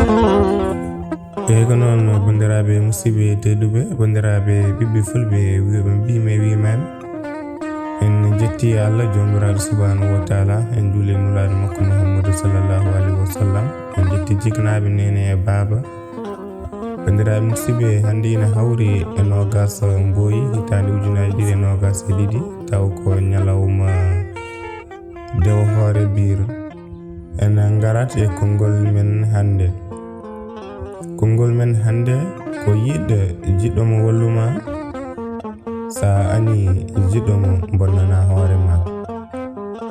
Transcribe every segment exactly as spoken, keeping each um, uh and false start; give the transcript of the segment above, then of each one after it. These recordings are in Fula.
Eyyi, ko noon, banndiraaɓe musidɓe tedduɓe, banndiraaɓe ɓiɓɓe fulɓe, wiyoɓe mbiimi e wiimaami. En njetti Allah Joomiraaɗo subhanahu wa taala, en juuli e Nulaaɗo makko Muhammadu sallallahu alaihi wa sallam. En njetti jiknaaɓe, neene e baaba. Banndiraaɓe musidɓe, hannde ina hawri e noogas Mbooyi, hitaande ujunaaji ɗiɗi e noogas e ɗiɗi, taw ko ñalawma dewo hoore biir. En ngarat e konngol men hannde. Konngol men hannde ko yiɗ jiɗɗo mo wallu ma. Sa ani jiɗɗo mo bonnana hoore ma.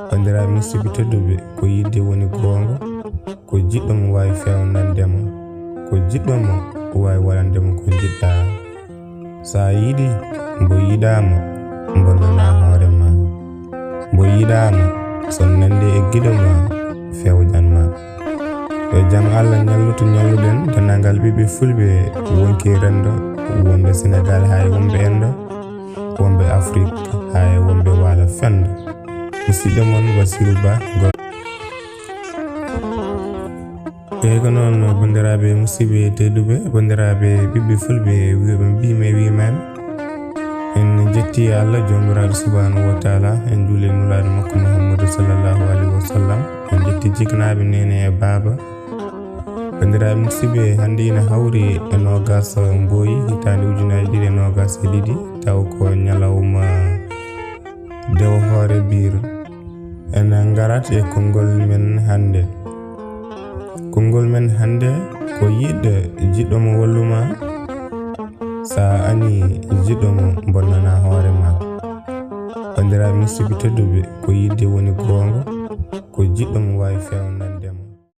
Banndiraaɓe musidɓe tedduɓe, ko yiɗde woni goonga, ko jiɗɗo mo waawi fewnande ma, ko jiɗɗo mo waawi waɗande ma ko njiɗɗa. Sa yiɗi, mbo yiɗaama, bonnana hoore ma. Mbo yiɗaama, so nande e giɗo ma, fewjan ma. Yo jam Allah ñallutu ñalluɗen denndaangal ɓiɓɓe fulɓe wonki renndo, wonɓe Senegal haa e wonɓe Enndo, wonɓe Afrik haa e wonɓe waalo fenndo. Musidɗo mon Basiru Ba Gor. Eyyi, ko noon, banndiraaɓe musidɓe tedduɓe, banndiraaɓe ɓiɓɓe fulɓe, wiyoɓe mbiimi e wiimaami. En njetti Allah Joomiraaɗo subhanahu wa taala, en juuli e Nulaaɗo makko Muhammadu sallallahu alaihi wa sallam. En njetti jiknaaɓe, neene e baaba. Banndiraaɓe musidɓe, hannde ina hawri e noogas Mbooyi, hitaande ujunaaji ɗiɗi e noogas e ɗiɗi, taw ko ñalawma dewo hoore biir. En ngarat e konngol men hannde. Konngol men hannde ko yiɗ jiɗɗo mo wallu ma. Sa ani jiɗɗo mo bonnana hoore ma. Banndiraaɓe musidɓe tedduɓe, ko yiɗde woni goonga, ko jiɗɗo mo waawi fewnande.